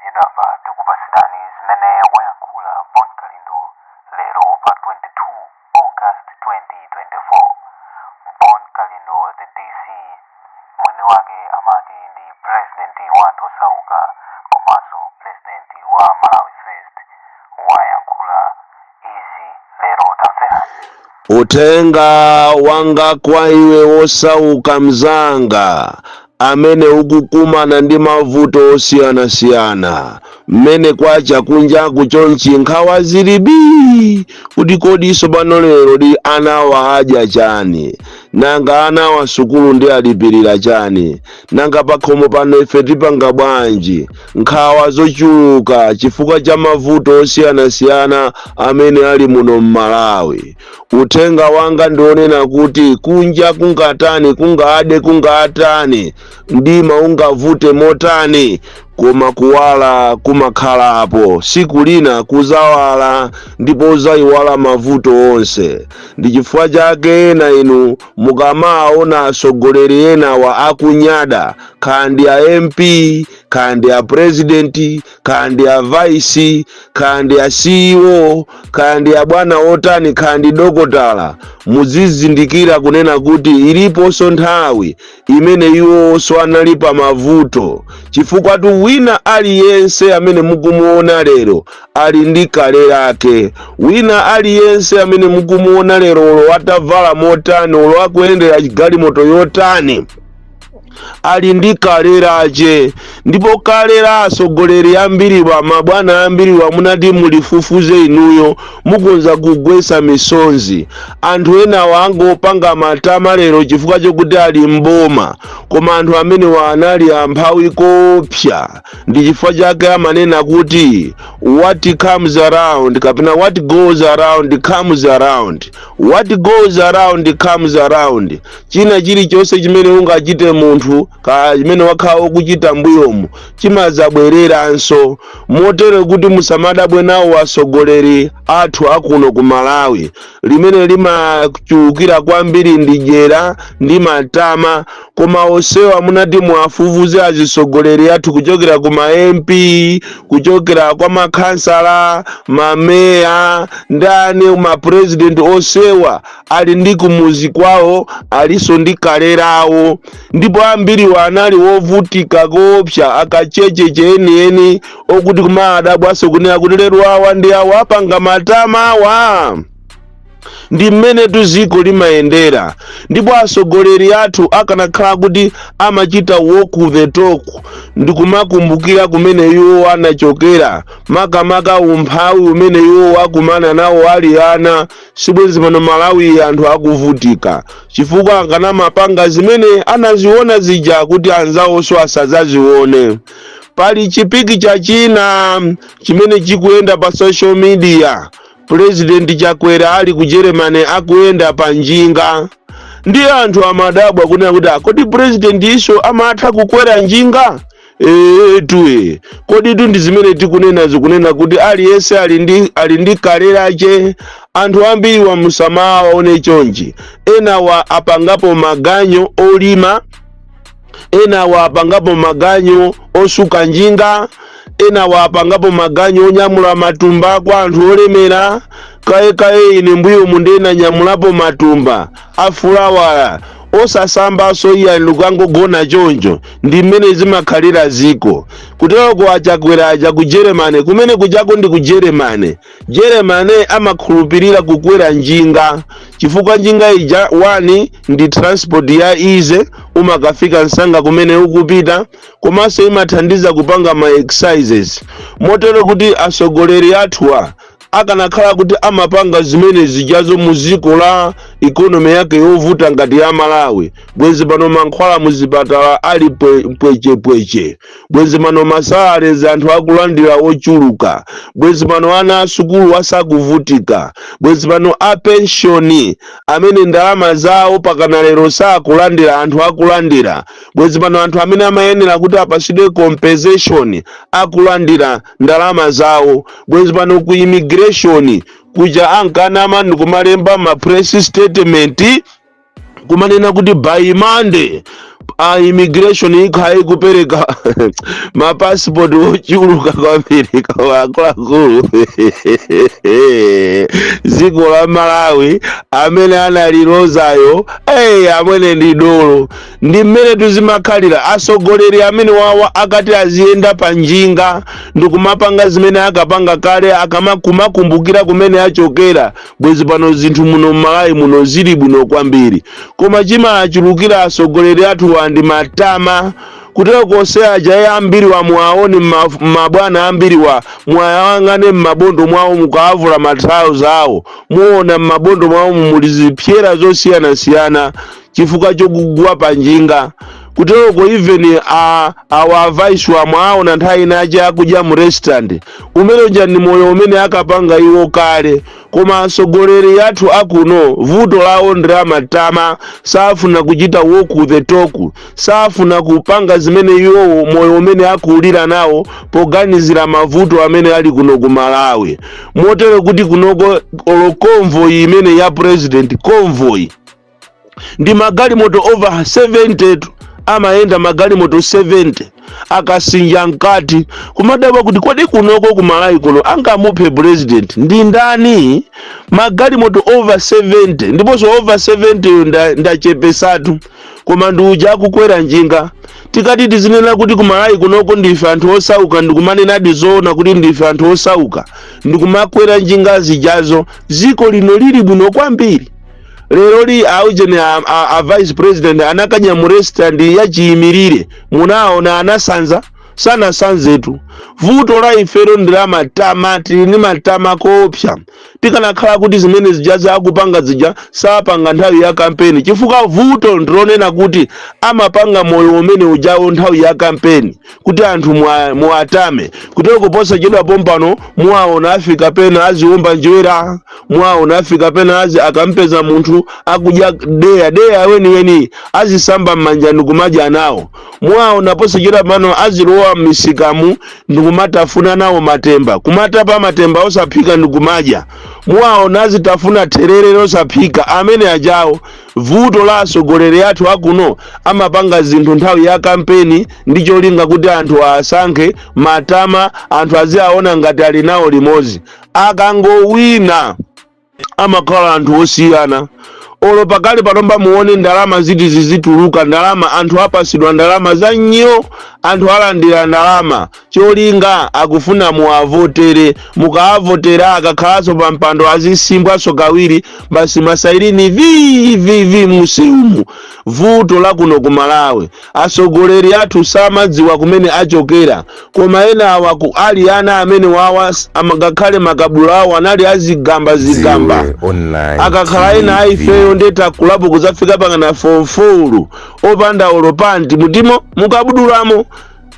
Posachedwapa tikupatsirani zimene wayankhula Bon Kalindo lero pa 22 August 2024. Bon Kalindo, the DC, mwini wake amati ndi president wa anthu osauka komanso president wa Malawi First, wayankhula izi lero. Tamverani. Uthenga wanga kwa iwe wosauka mzanga amene ukukumana ndi mavuto osiyanasiyana, mmene kwacha kunjaku chonchi, nkhawa zili bii kuti kodiso pano lero li anawa adya chani? Nanga anawa sukulu ndi alipirira chani? Nanga pakhomo pano ife tipanga bwanji? Nkhawa zochuluka chifukwa cha mavuto osiyanasiyana amene ali muno mMalawi. Uthenga wanga ndionena kuti kunja kungatani, kungade, kungatani, mdima ungavute motani, koma kuwala kumakhalapo. Siku lina kuzawala ndipo uzayiwala mavuto onse. Ndi chifukwa chake ena inu mukamaona atsogoleri enawa akunyada, kandi a MP, kandi a president, kandi a vice, kandi a CEO, kandi a bwana otani, kandi dokotala, muzizindikira kunena kuti iliponso nthawi imene iwonso anali pa mavuto, chifukwa tu wina aliyense amene mukumuona lero ali ndi kale lake. Wina aliyense amene mukumuona lero, olo atavala motani, olo akuyendera galimoto yotani, ali ndi kale lache. Ndipo kale la atsogoleri ambiriwa, mabwana ambiriwa, munati mulifufuze inuyo, mukonza kugwesa misonzi. Anthu enawa angopanga matama lero chifukwa chokuti ali mboma, koma anthu amenewa anali amphawi kopsa. Ndi chifukwa chake amanena kuti what comes around, kapena what goes around comes around, what goes around comes around. China chilichonse chimene ungachite munthu, ka chimene wakhala ukuchita mbuyomu, chimazabwereranso. Motero kuti musamadabwe nawo atsogoleri athu akuno ku Malawi, limene limachulukira kwambiri ndi dyera ndi matama. Koma onsewa munati muwafufuze azitsogoleri athu, kuchokera ku ma MP, kuchokera kwa makhansala, mameya, ndani, mapresident, onsewa ali ndi kumuzi kwawo, alinso ndi kale lawo. Ndipo ambiriwa anali wovutika koopsa, akachecheche enieni, okuti kumaadabwaso kunena kuti lero awa ndi awa apanga matama awa. Ndi mmene dziko limayendera. Ndipo atsogoleri athu akanakhala kuti amachita walk the talk ndikumakumbukira kumene iwo anachokera, makamaka umphawi umene iwo akumana nawo ali ana, sibwenzi pano Malawi anthu akuvutika, chifukwa akanamapanga zimene anaziona zija kuti anzawonso asadzazione. Pali chipikicha china chimene chikuyenda pa social media, President Chakwera ali ku Germany akuyenda pa njinga. Ndi anthu amadabwa kunena kuti kodi president iso amatha kukwera njinga? Etuwe, kodi tu ndi zimene tikunena, zikunena kuti aliyense ali ndi kale lache. Anthu ambiri wamusamawaone chonchi, enawa apangapo maganyo olima, enawa apangapo maganyo osuka njinga, enawa apangapo maganyo onyamula matumba kwa anthu olemera. Kayekaye ine mbuyomu ndinanyamulapo matumba afulawala osasambaso, iya, ndikangogona choncho. Ndi mmene zimakhalira ziko. Kuteroko aChakwera aja ku Germany, kumene kuchako ndi ku Germany. Germany amakhulupirira kukwera njinga, chifukwa njinga ija, one, ndi transport ya easy, umakafika msanga kumene ukupita, komanso imathandiza kupanga ma exercises. Motero kuti atsogoleri athuwa akanakhala kuti amapanga zimene zijazo mu ziko la economy yake yovuta ngati ya Malawi, bwenzi pano mankhwala muzipatala ali pwechepweche, bwenzi pano ma salaries anthu akulandira ochuluka, bwenzi pano ana asukulu asakuvutika, bwenzi pano a penshoni amene ndalama zawo pakana lero sakulandira, anthu akulandira, bwenzi pano anthu amene amayenera kuti apasidwe compensation akulandira ndalama zawo, bwenzi pano ku immigration kuja ankanama ndikumalemba ma press statement kumanena kuti by Monday A immigration ikhala ikupereka mapasipoti ochuluka kwambiri. Koma akuluakulu, dziko la Malawi amene analilozayo, hey, amwene ndi dolo. Ndi mmene tuzimakhalira asogoleri amene wawa akati aziyenda pa njinga ndikumapanga zimene akapanga kale, akamakumakumbukira kumene achokera, bwezi pano zinthu muno mMalawi muno zili bwino kwambiri. Koma chimachulukira asogoleri athu ndi matama. Kutero konse aja ambiri wa muwaone, mabwana ambiri wa muwayang'ane m'mabondo mwawo, mukawavula matrauza awo muona m'mabondo mwawo muli zipyera zosiyanasiyana chifukwa chokugwa pa njinga. Kuteroko even awa vice wa mwaona nthawi inache akudya mu restaurant umene uja, ndi moyo umene akapanga iwo kale. Koma atsogoleri athu akuno vuto lawo ndi lamatama, safuna kuchita walk the talk, safuna kupanga zimene iwowo moyo umene akulira nawo poganizira mavuto amene ali kuno ku Malawi. Motero kuti kunoko olo convoy imene ya president, convoy ndi magalimoto over 70 tu, amayenda magalimoto 70 akasinja mkati, kumadabwa kuti kodi kunoko kuMalawi kuno angamuphe president ndi ndani? Magalimoto over 70, ndiponso over 70 yo ndachepesatu, koma ndi uja akukwera njinga. Tikati tizinena kuti kuMalawi kunoko ndife anthu osauka, ndikumanenadi zoona kuti ndife anthu osauka ndikumakwera njinga zijazo, ziko lino lili bwino kwambiri. Lero li aujeni a vice president anakadya mu restaurant yachiyimirire, munaona anasanza? Sanasanzetu. Vuto la ifero ndi la matama, tili ndi matama koopsa. Tikanakhala kuti zimene zija zakupanga zija sapanga nthawi ya kampeni, chifukwa vuto ndilonena kuti amapanga moyo umene ujawo nthawi ya kampeni kuti anthu muwatame. Kutero kuposa chedwa pompano muwaona afika pena aziwomba njwera, mwaona afika pena azi akampeza munthu akudya deya, deya weniweni, azisamba m'manja ndikumadya nawo. Mwaona posachedwa pano azilowa m'misikamu ndikumatafuna nawo matemba, kumatapa matemba osaphika ndikumadya. Mwaona azitafuna therere losaphika amene ajawo. Vuto la atsogoleri athu akuno, amapanga zinthu nthawi ya kampeni ndi cholinga kuti anthu asankhe, matama, anthu aziaona ngati ali nawo limodzi. Akangowina amakhala anthu osiyana. Olo pakale panomba muone ndalama ziti zizituluka, ndalama anthu apasidwa, ndalama za nnyo, anthu alandira ndalama, cholinga akufuna muwavotere. Mukawavotera akakhalanso pa mpando azisimbwaso kawiri basi, masairini vvv museumu. Vuto la kuno ku Malawi, atsogoleri athu samadziwa kumene achokera. Koma ena awa ali ana amene wawa ngakhale makabula awo anali azigamba zigamba. Dziwe Online Akakhala ena TV. aifeyo ndetakulapo kudzafika pakana form 4 opanda olopanti mutimo mukabudulamo.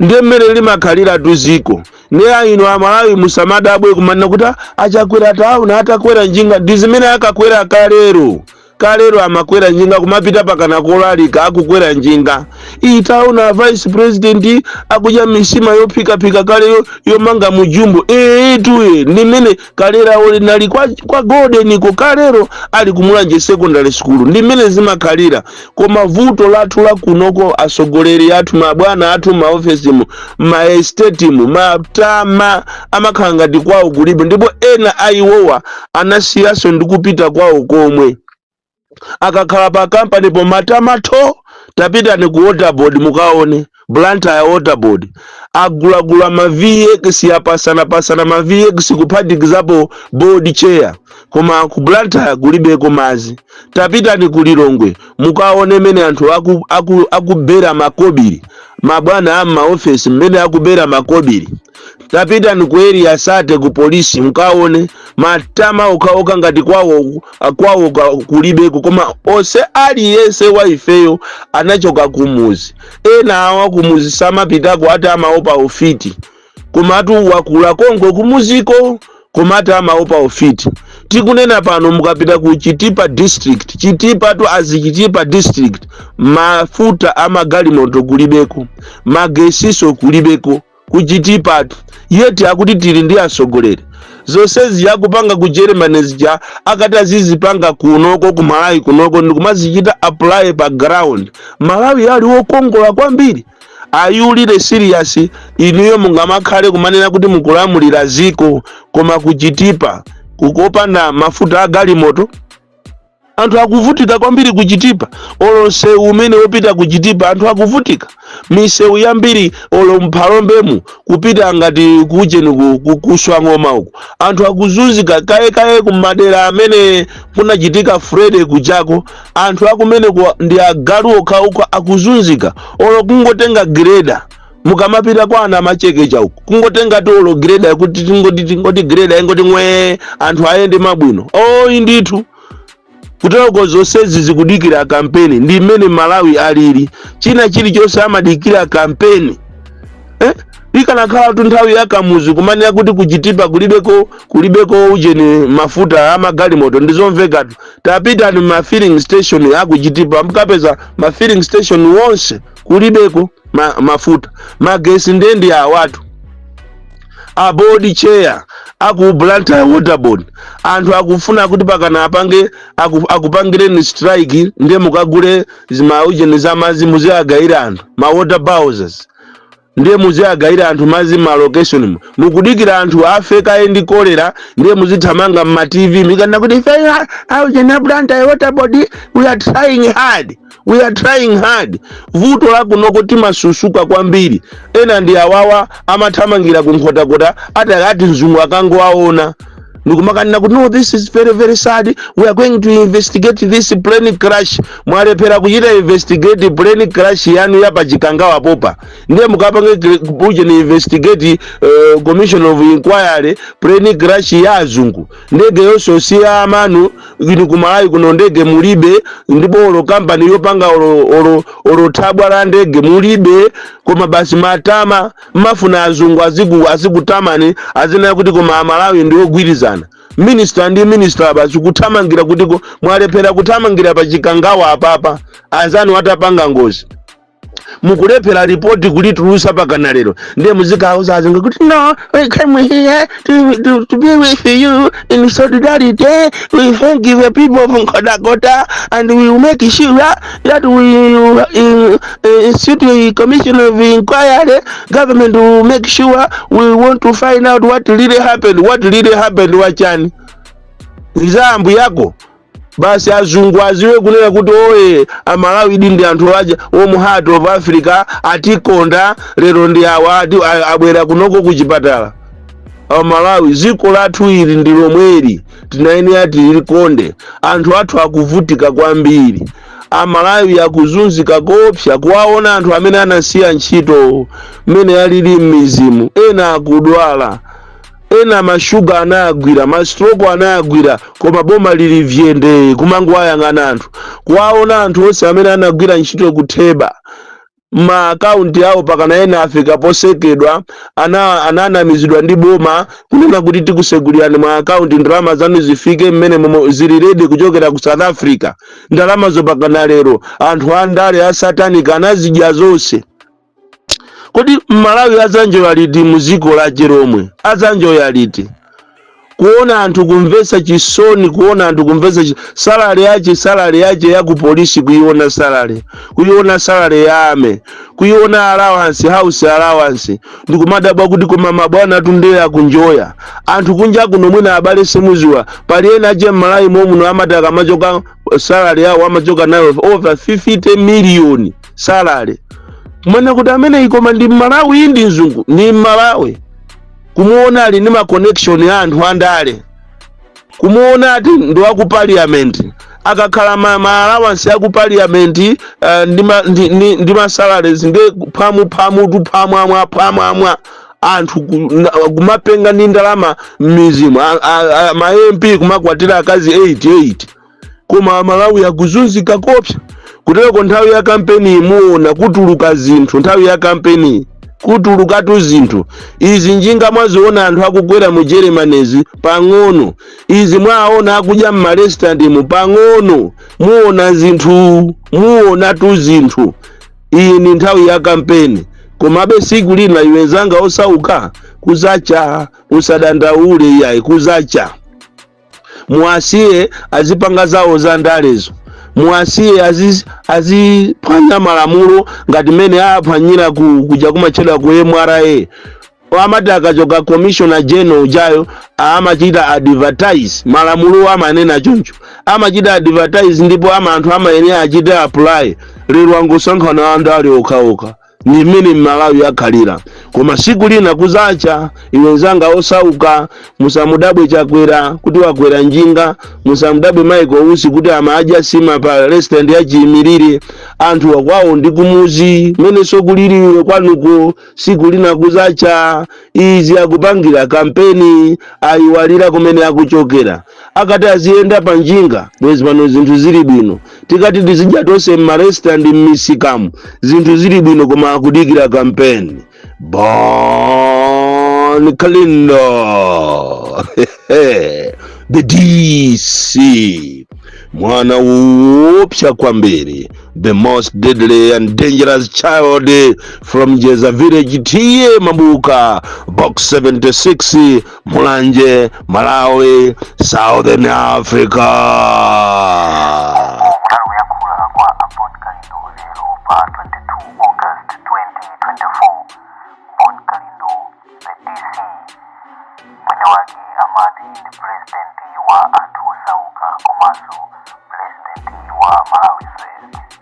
Ndiye mmene limakhalira tuziko. Ndiye inu Amalawi musamadabwe kumanena kuti, "Ah, achakwera tauna atakwera njinga." Ndi zimene akakwera kalero. Kalero amakwera njinga kumapita pakana kolalika, akukwera njinga. Itaona vice president akudya misima yophikaphika kale yomanga mujumbo eetuye, ndi mmene kalero linali kwa Golden ko kalero ali kuMulanje Secondary School, ndi mmene zimakhalira. Koma vuto lathu la kunoko, atsogoleri athu, mabwana athu maofesimu, maestetimu, matama, amakhala ngati kwawo kulibe. Ndipo ena ayiwowa anasiyaso ndi kupita kwawo komwe, akakhala pa kampani po matamatho. Tapitani ku Water Board mukaone, Blantyre Water Board agulagula ma VX, apasanapasana ma VX kuphatikizapo board chair, koma ku Blantyre kulibeko mazi. Tapitani ku Lilongwe mukaone mene anthu akubera makobiri, mabwana a maofesi mmene akubera makobiri. Tapitani ku Area 30 ku polisi mukaone matama okhaokha ngati kwawo kwawo kulibeko. Koma onse, aliyense wa ifeyo anachoka kumuzi. Ena awa kumuzi samapitako, ati amaopa ufiti, komatu wakula konko kumuziko, komati amaopa ufiti. Tikunena pano mukapita ku Chitipa District, Chitipa tu azi Chitipa District, mafuta amagalimoto kulibeko, magesiso kulibeko. Ku Chitipatu yeti akuti tili ndi atsogoleri. Zonsezi akupanga ku Germany zija, akati azizipanga kunoko ku Malawi kunoko ndikumazichita apply pa ground, Malawi ali wokongola kwambiri. Are you really serious? Inuyo mungamakhale kumanena kuti mukulamulira ziko, koma ku Chitipa kukopanda mafuta a galimoto? Anthu akuvutika kwambiri ku Chitipa. Olo msewu umene wopita ku Chitipa, anthu akuvutika. Misewu yambiri, olo mphalombemu kupita ngati kucheni kuswa ng'oma uku, anthu akuzunzika. Kayekaye kumadera amene kunachitika Freddy kujako, anthu akumeneko ndi agalu okhaokha, akuzunzika. Olo kungotenga greda, mukamapita kwa ana amachekecha uku, kungotenga ti olo greda kuti tingoti greda ingoti ngwee, anthu ayende mabwino. Oyi ndithu, kutoko zonsezi zikudikira kampeni. Ndi mmene Malawi alili, china chilichonse amadikira kampeni, eh? Ikanakhala tu nthawi ya Kamuzu kumanena kuti kuchitipa kulibeko ujeni, mafuta amagalimoto, ndizomvekatu. Tapitani ma filling station akuchitipa, mukapeza ma filling station wonse kulibeko mafuta. Magesi ndendi awatu. A board chair aku Blantyre Water Board, anthu akufuna kuti pakana apange akupangireni strike, ndiye mukagule zimaujeni za madzi, muziyagayira anthu ma water bowsers, ndiye muziyagayira anthu madzi ma location mu. Mukudikira anthu afe kaye ndi kolera, ndiye muzithamanga mma TV mikana kuti ife aujeni a Blantyre Water Board, we are trying hard, we are trying hard. Vuto lakunoko timasusuka kwambiri. Ena ndi awawa amathamangira kunkhotakota atakati mzungu akangowaona ndikumakanena kuti, "No, this is very very sad, we are going to investigate this plane crash." Mwalephera kuchita investigate plane crash yanu ya pachikangawa popa, ndiye mukapange uje investigate, commission of inquiry, plane crash ya azungu, ndege yonse siya amanu. Inu kumalawi kuno ndege mulibe, ndipo olo kampani yopanga olo thabwa la ndege mulibe. Koma basi matama, mafuna azungu azikutamani, azinena kuti koma Amalawi ndi ogwirizana. Minister ndi minister basi kuthamangira kutiko. Mwalephera kuthamangira pa Chikangawa apapa, anzanu atapanga ngozi, mukulephera ripoti kulitulusa pakana lero, ndiye muzikauza azungu kuti, "No, we came here to be with you in solidarity. We thank the people of Nkhotakota and we will make sure that we institute a commission of inquiry. Government will make sure. We want to find out what really happened." What really happened wachani? Nzambu yako basi, azungu aziwe kunena kuti oye, Amalawi idi ndi anthu aja omu heart of Africa, atikonda. Lero ndi awa abwera kunoko kuchipatala. Amalawi, dziko lathu ili ndi lomweli, tinayenera tilikonde. Anthu athu akuvutika kwambiri, Amalawi akuzunzika kopsa. Kuwaona anthu amene anasiya ntchito mmene alili m'mizimu, ena akudwala, ena mashuga anayagwira, ma stroke anayagwira, koma boma lili vyende kumangowayang'ana anthu. Kuwaona anthu onse amene anagwira ntchito kutheba, ma akaunti awo pakana ena afika posekedwa, ananamizidwa ndi boma kunena kuti tikusegulirani ma akaunti, ndalama zanu zifike mmene momo, zili ready kuchokera ku South Africa. Ndalamazo pakana lero anthu andale a satanic anazidya zonse. Kodi Mmalawi azanjoya liti muziko lache lomwe? Azanjoya liti? Kuona anthu kumvetsa chisoni, kuona anthu kumvetsa salary yache, salary yache ya ku polisi, kuiona salary, kuiona salary ya ame, kuiona allowance, house allowance, ndikumadabwa kuti koma mabwana tunde akunjoya. Anthu kunja kuno mwina abale simuziwa, pali ena ache mmalawi momuno amati akamachoka salary yawo amachoka nayo over 50 million salary, kumene kuti amene ikoma ndi Mmalawi, ndi mzungu, ndi Mmalawi. Kumuona ali ndi ma connection ya anthu andale, kumuona ati ndi wa ku parliament, akakhala ma allowance ya ku parliament, ndi ma salaries ndi phamu phamu tu phamwamwa phamwamwa. Anthu kumapenga ndi ndalama m'mizimu, ma MP kumakwatira akazi 88, koma Amalawi akuzunzika kopsa. Kutereko nthawi ya kampeni imuona kutuluka zinthu, nthawi ya kampeni kutulukatu zinthu izi. Njinga mwaziona anthu akukwera mu Germanyzi pang'ono, izi mwaona akudya mma restaurant mu pang'ono, muona zinthu, muonatu zinthu. Iyi ni nthawi ya kampeni. Komabe siku lina, iwe nzanga osauka, kuzacha. Usadandaule iyayi, kuzacha. Muwasiye azipanga zawo za ndalezo, muwasiye aziphwanya malamulo ngati mmene aphwanyira kuja kumatchedwa ku MRA. Amati akachoka Commissioner General ujayo, amachita advertise. Malamulo amanena choncho, amachita advertise ndipo ama anthu amayenera achite apply. Lero angosankhana andale okhaokha. Ni mmene Mmalawi akhalira. Koma siku lina kuzacha, iwe nzanga osauka. Musamudabwe Chakwera kuti wakwera njinga, musamudabwe Michael Usi kuti amadya sima pa restaurant ya chiyimirire. Anthu wakwawo ndi kumuzi mmenenso kuliriwe kwanuko. Siku lina kuzacha. Izi akupangira kampeni, ayiwalira kumene akuchokera. Akati aziyenda pa njinga, bwezi pano zinthu zili bwino. Tikati tizidya tonse mmarestaurant, mmisikamu, zinthu zili bwino, koma akudikira kampeni. Bon Kalindo, the DC, mwana woopsa kwambiri, the most deadly and dangerous child from Jeza Village, T/A Mabuka, Box 76, Mulanje, Malawi, Southern Africa. Uku kunali kuyankhula kwa a Bon Kalindo lero pa 22 August 2024. Bon Kalindo, the DC, mwene wake amati ndi president wa anthu osauka komanso president wa Malawi First.